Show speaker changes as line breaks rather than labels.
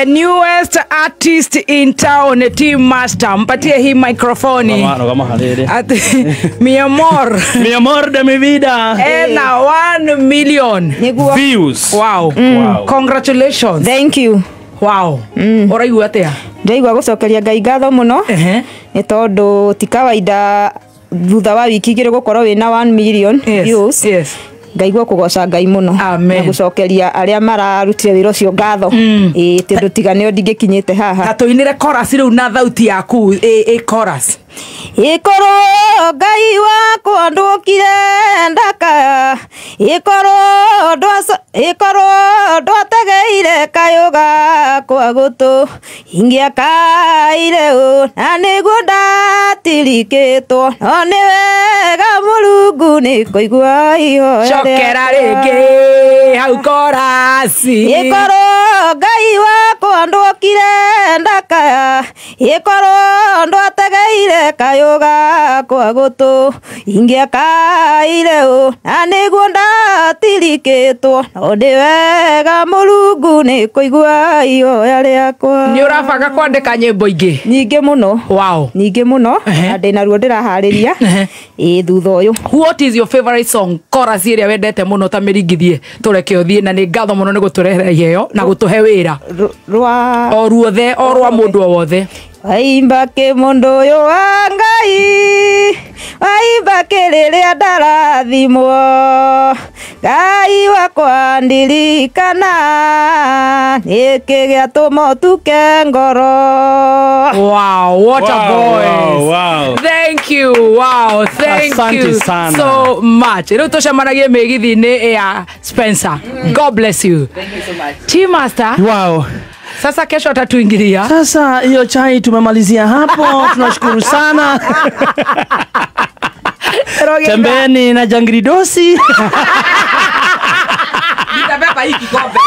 The newest artist in town, Team Master. Mpatie hii microphone. Ati, mi amor.
Mi amor de mi vida.
Ena 1 million
Nĩguo.
Views.
Wow.
Wow.
Congratulations.
Thank you.
Wow. Ũraigua atĩa?
Ndĩraigua gũcokeria Ngai ngatho mũno.
Ehe.
Nĩ tondũ ti kawaida thutha wa wiki igĩrĩ gũkorwo wĩna 1 million
Yes.
views.
Yes.
Ngaigua kũgoca Ngai mũno.
Amen.
Na gũcokeria arĩa mararutire wĩra ũcio ngatho. Ĩĩ, tondũ tiga nĩo ndingĩkinyĩte haha.
Ta tũinĩre chorus rĩu na thauti yaku ĩ chorus.
Ikorwo Ngai wakwa ndũkire ndakaya, ikorwo ndwategeire kayũ gakwa gũtũ, ingĩakaire ũ na nĩguo ndatirikĩtwo, no nĩ wega Mũrungu nĩ kũigua ihoya
Cokera
rĩakwa.
rĩngĩ hau chorus.
Ikorwo Ngai wakwa ndũkire ndakaya, ikorwo ndwategeire kayũ gakwa gũtũ, ingĩakaire ũ na nĩguo ndatirikĩtwo, no nĩ wega Mũrungu nĩ kũigua ihoya rĩakwa.
Nĩ ũrabanga kwandĩka nyĩmbo ingĩ?
Nyingĩ mũno.
Wow.
Nyingĩ mũno.
Ehe.
Na ndĩna ruo ndĩraharĩria.
Ehe.
Ĩĩ, thutha ũyũ.
What is your favorite song? Chorus ĩrĩa wendete mũno ta mĩringithie tũreke ũthiĩ, na nĩ ngatho mũno nĩ gũtũrehera iheo na gũtũhe wĩra.
Rwa
O ruothe, o rwa mũndũ o wothe.
Waimba kĩ mũndũ ũyũ wa Ngai, waimba kĩ rĩrĩa ndarathimwo, Ngai wakwa ndirikana, nĩkĩ gĩatũma ũtuke ngoro.
Wow, what a
Wow,
voice.
wow, wow.
Thank you. Wow, thank
Asante
you
sana.
so much. Rĩu tũcemanagie mĩgithi-inĩ ya Spencer. God bless you.
Thank you so much.
Team Master.
Wow.
Sasa kesho atatuingilia.
Sasa hiyo chai tumemalizia hapo. Tunashukuru sana. Tembeni na jangiridosi.
Nitabeba hii kikombe.